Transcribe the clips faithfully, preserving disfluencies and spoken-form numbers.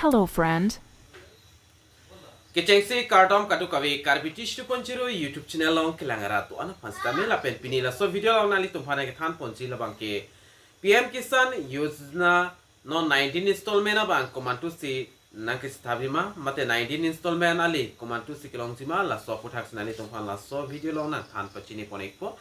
Hello, friend. Kechengsi kardom kadokave Karbi Tish two point zero YouTube channel along kelang arat do-an aphan sitame lapen pini laso video along nanglitumphan nangkethan ponji labang ke P M Kisan Yojana non nineteen installment abang komantusi nangkachethapji ma mate nineteen installment ali komantusi kelongji ma laso aputhak si nanglitumphan laso video along nangthan pachini pon ikpo.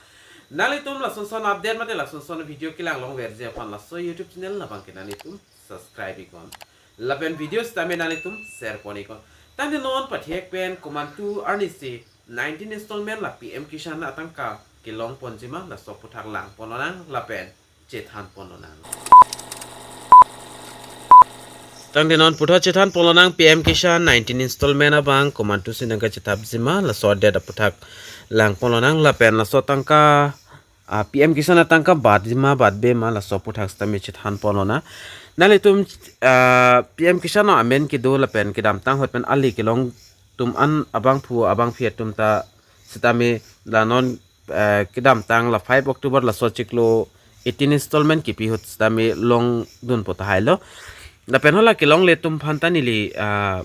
Nanglitum lason son update mate lason son video kelang longverji aphan laso YouTube channel labang ke nanglitum subscribe iknon. Lapen video sitame nanglitum share pon iknon. Tangte non pathek pen komantu arnisi nineteen installment la P M Kisan atangka kelong ponji ma laso aputhak lang pon lonang lapen chethan pon lonang. Tangte non puthot chethan pon lonang P M Kisan nineteen installment abang komantusi nangkachethapji ma laso adet aputhak lang pon lonang lapen laso atangka ah, P M Kisan atangka batji ma batbe ma laso aputhak sitame chethan pon lonang. Nanglitum ah, P M Kisan no amen kedo lapen kedamtang ahut pen ali kelong atum an abangphu abangphi atum ta sitame la non eh, kedamtang la five October laso chiklo eighteen installment kipi ahut sitame longdunpo tahai lo. Lapen hala kelongle atum aphan ta neli ah,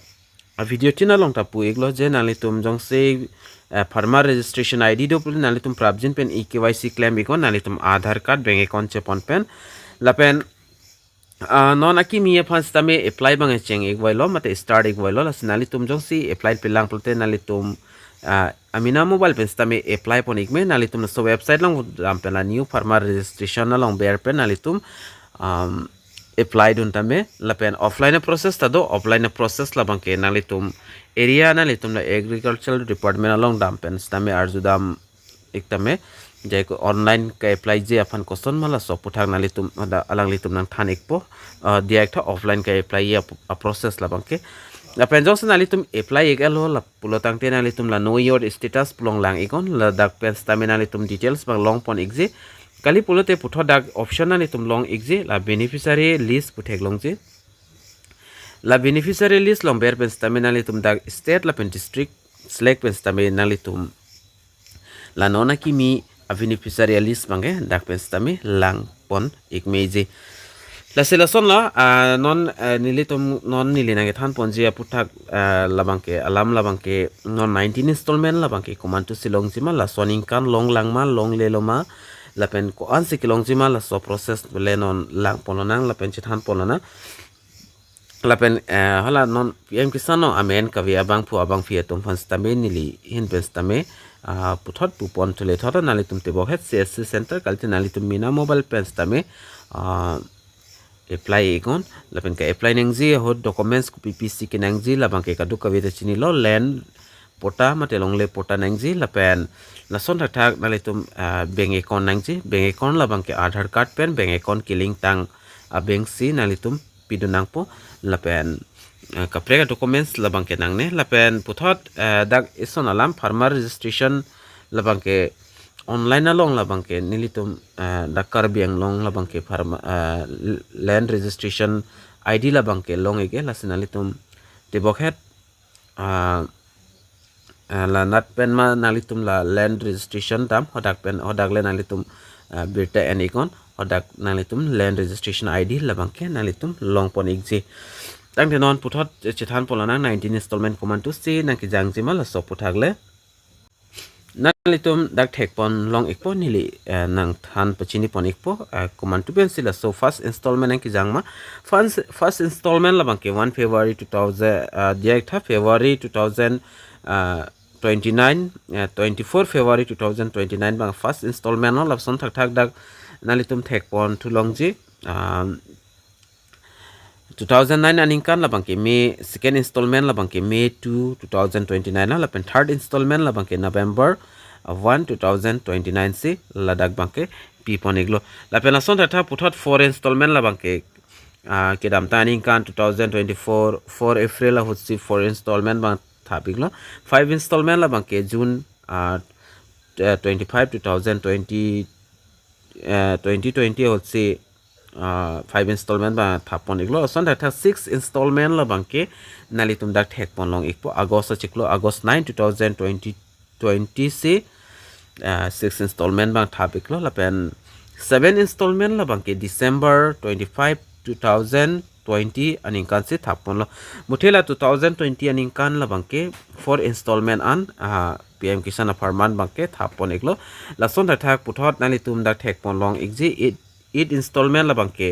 a video tin along ta pu iklo je nanglitum jongsi eh, farmer registration I D do pulote nanglitum prapjin pen e K Y C klem iknon, nanglitum Aadhaar card, bank account chepon pen lapen ah, non akimi aphan sitame apply abang cheng ikvoilo mate start ikvoilo, lasi nanglitum jongsi apply pelang pulote nanglitum ah, amena mobile pen sitame apply pon ikme. Nanglitum laso website along dam pen la new farmer registration along ber pen nanglitum um, apply dun tame lapen offline process ta do, offline process labang ke nanglitum area nanglitum la agricultural department along dam pen sitame arjudam ik tame jai ko online ka-applyji aphan koson ma laso aputhak nanglitum ada alanglitum nangthan ikpo ah, diak tha offline ka-applyji ap- a process labang ke. Lapen jongsi nanglitum apply ik-etlo la pulo tangte nanglitum la know your status pu along lang iknon, ladak pen sitame nanglitum details abang long pon ikji. Kali pulote puthot dak option nanglitum long ikji, la beneficiary list pu theklongji. La beneficiary list along ber pen sitame nanglitum dak state lapen district select pen sitame nanglitum la non akimi a beneficiary list abang ke dak pen sitame lang pon ikmeji. Lasi lason la ah, non eh, nelitum non neli nangkethan ponji aputhak ah, labang ke alam labang ke non nineteen installment labang ke komantusi longji ma, laso aningkan long lang ma, longlelo ma, lapen ko-ansi kelongji ma laso process le non lang pon lonang lapen chethan pon lonang. Lapen eh, hala non P M Kisan no amen kave abangphu abangphi atum aphan sitame neli ahin pen sitame ah, puthot pu pon thule thot nanglitum tebok het C S C center kalite nanglitum mena mobile pen sitame ah, apply iknon lapen ka-apply nangji ahut documents kopi pisi kenangji labang ke kadokave ta chinilo, land patta mate longle patta nangji lapen lason thakthak nanglitum ah, bank account nangji, bank account labang ke Aadhaar card pen bank account kelink tang a bank si nanglitum pidun nangpo lapen ah, kaprek documents labang ke nangne lapen puthot ah, dak ison alam farmer registration labang ke online along labang ke nelitum ah, dak Karbi Anglong labang ke farmer ah, land registration I D labang ke long ik-e, lasi nanglitum tebok het ah, ah, la nat pen ma nanglitum la land registration dam hadak pen hadak le nanglitum ah, birta en iknon, hadak nanglitum land registration I D labang ke nanglitum long pon ikji. Tangte non puthot chethan pon lonang nineteen installment komantusi nangkejangji ma laso aputhak le. Nanglitum dak thek pon long ikpo, neli eh, nangthan pachini pon ikpo eh, komantu pensi laso first installment nangkejang ma. First, first installment labang ke one February two thousand ah, diak tha February two thousand ah, twenty-nine eh, twenty-four February two thousand twenty-nine abang first installment lo, lason thakthak dak nanglitum thek pon thu longji. Ah, two thousand nine aningkan labang ke May, second installment labang ke May two, two thousand twenty-nine lo, lapen third installment labang ke November ah, one, two thousand twenty-nine si ladak abang ke pi pon iklo. Lapen lason thakthak puthot four installment labang ke ah, kedamtang aningkan two thousand twenty-four four April ahutsi four installment abang thap iklo. Five installment labang ke June ah, eh, twenty-five two thousand twenty eh, twenty twenty ahutsi ah, five installment abang thap pon iklo. Lason thakthak six installment labang ke nanglitum dak thek pon long ikpo, August achiklo, August nine, two thousand twenty twenty si ah, six installment abang thap iklo. Lapen seven installment labang ke December twenty-five two thousand twenty-six twenty aningkan si thap ponlo. Muthe la two thousand twenty aningkan labangke four installment an, ah, P M Kisan apharman abangke thap pon iklo. Lason thakthak puthot nanglitum dak thek pon long ikji, eight, eight installment labangke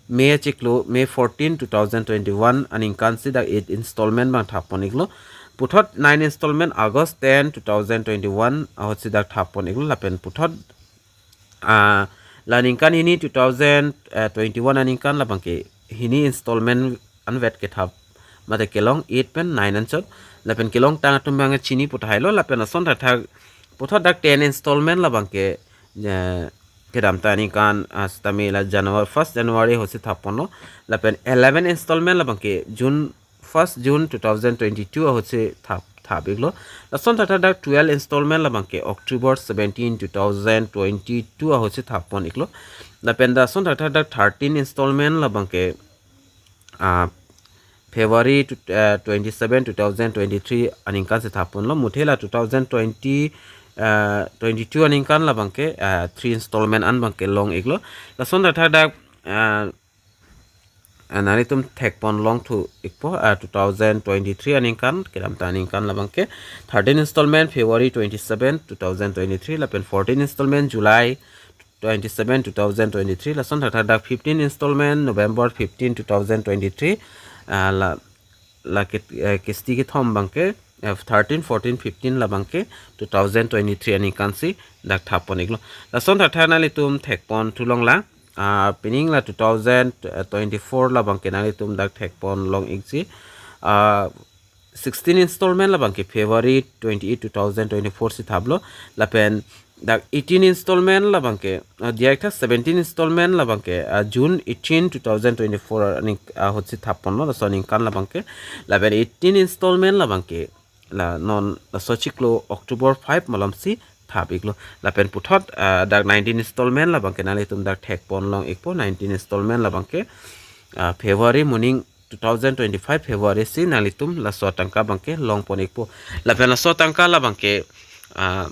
May achiklo, May fourteen, two thousand twenty-one aningkan si dak eight installment abang thap pon iklo. Puthot nine installment August ten, two thousand twenty-one ahut si dak thap pon iklo. Lapen puthot, ah, la ningkan hini two thousand twenty-one aningkan labangke hini installment anvet kethap mate kelong eight pen nine anchot. Lapen kelongtang atum abang chini pu tahai lo. Lapen lason thakthak puthot dak ten installment labangke, eh, kedamtang aningkan, ah, sitame la January, first January ahut si thap ponlo. Lapen eleven installment labangke June, first June two thousand twenty-two ahut si thap, thap iklo. Lason thakthak dak twelve installment labangke October seventeen, two thousand twenty-two ahut si thap pon iklo. Lapen lason thakthak dak thirteen installment labangke, ah, February to, ah, twenty-seven, two thousand twenty-three aningkan si thap ponlo. Muthe la two thousand twenty, ah, twenty-two aningkan labangke, ah, three installment an abangke long iklo. Lason thakthak dak, ah, ah, nanglitum thek pon long thu ikpo, ah, two thousand twenty-three aningkan, kedamtang aningkan labangke thirteen installment February twenty-seven, two thousand twenty-three, lapen fourteen installment July twenty-seven, two thousand twenty-three, lason thakthak dak fifteen installment November fifteen, two thousand twenty-three, ah, la, la kit-, eh, kisti kethom abangke, eh, thirteen, fourteen, fifteen labangke two thousand twenty-three aningkan si dak thap pon iklo. Lason thakthak nanglitum thek pon thu long la, ah, pining la two thousand twenty-four labangke nanglitum dak thek pon long ikji, ah, sixteen installment labangke February twenty-eight, two thousand twenty-four si thaplo. Lapen dak eighteen installment labangke, ah, diak tha seventeen installment labangke, ah, June eighteen, two thousand twenty-four aning, ah, ahut si thap ponlo, laso aningkan labangke. Lapen eighteen installment labangke la non laso chiklo October five malom si thap iklo. Lapen puthot, ah, dak nineteen installment labangke nanglitum dak thek pon long ikpo, nineteen installment labangke, ah, February moning two thousand twenty-five February si nanglitum laso atangka abangke long pon ikpo. Lapen laso atangka labangke, ah,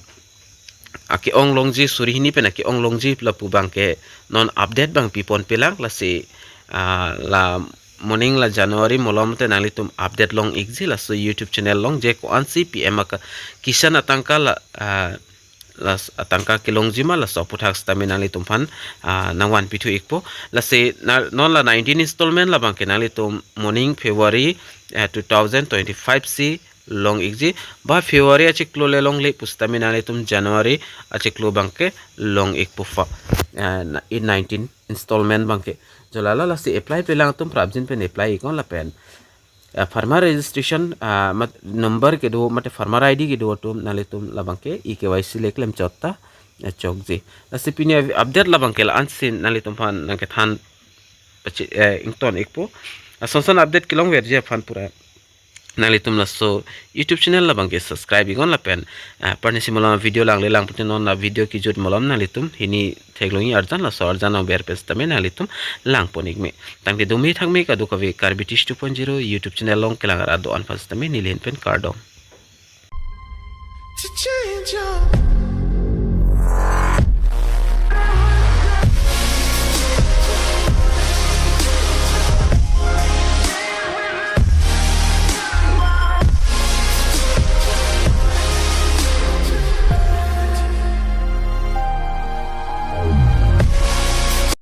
ake-ong longji suri hini pen ake-ong longji lapu abangke non update abang pi ponpe lang, lasi, ah, la moning la January malom te nanglitum update long ikji laso YouTube channel along, je ko-an si P M aka Kisan atangka la, ah, las atangka kelongji ma laso aputhak sitame nanglitum aphan, ah, nangvan pithu ikpo. Lasi na, non la nineteen installment labangke nanglitum moning February, eh, two thousand twenty-five si long ikji, ba February achiklo le longle pusitame nanglitum January achiklo abangke long ikpo fa, eh, na, in nineteen installment abangke. Jo lalo, lasi apply pe lang atum prapjin pen apply iknon lapen, eh, farmer registration, ah, mat, number kedo mate farmer I D kedo atum nanglitum labangke E K Y C le klemchot ta, eh, chokji. Lasi pini update labangke la-an si nanglitum aphan nangkethan pachi, eh, ington ikpo. Ason son update kelongverji aphan pura nanglitum laso YouTube channel labangke subscribe iknon lapen, ah, parnisi malom video langle lang pute non la video kijut malom nanglitum hini theklongji arjan, laso arjan nangver pen sitame nanglitum lang pon ikme. Tangte dumi thakme kadokave Karbi Tish two point zero YouTube channel along kelang arat do-an aphan sitame neli ahin pen kardom.